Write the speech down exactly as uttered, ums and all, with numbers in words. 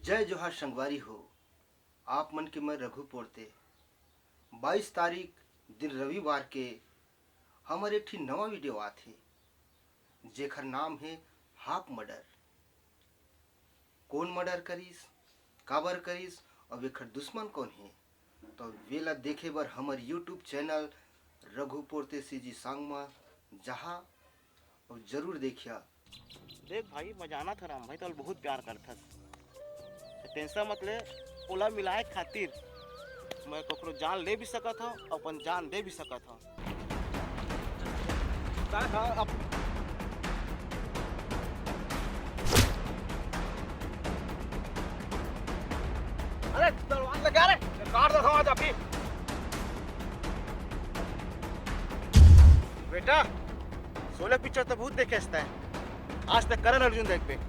जय जोहार संगवारी हो, आप मन के मैं रघु पोरते। बाईस तारीख दिन रविवार के हमर एक ठी नवा वीडियो आत हे, जेखर नाम हे हाफ मर्डर। कौन मर्डर करिस, काबर करिस अउ एखर दुश्मन कौन हे, तो वेला देखे बर हमर YouTube channel Raghu Porte CG song म जहा अउ जरूर देखिया। देख भाई, मैं जानत हंव राम भाई तोला बहुत प्यार करथस, तो टेंशन मत ले। ओला मिलाए खातिर मैं ककरो जान ले भी सकत हंव, अपन जान दे भी सकत हंव। का, का, अब अरे तलवार लगा रे, काट दे समाज अभी। बेटा, शोले पिक्चर तो बहुत देखे हस तैं, आज तक करण अर्जुन देखबे।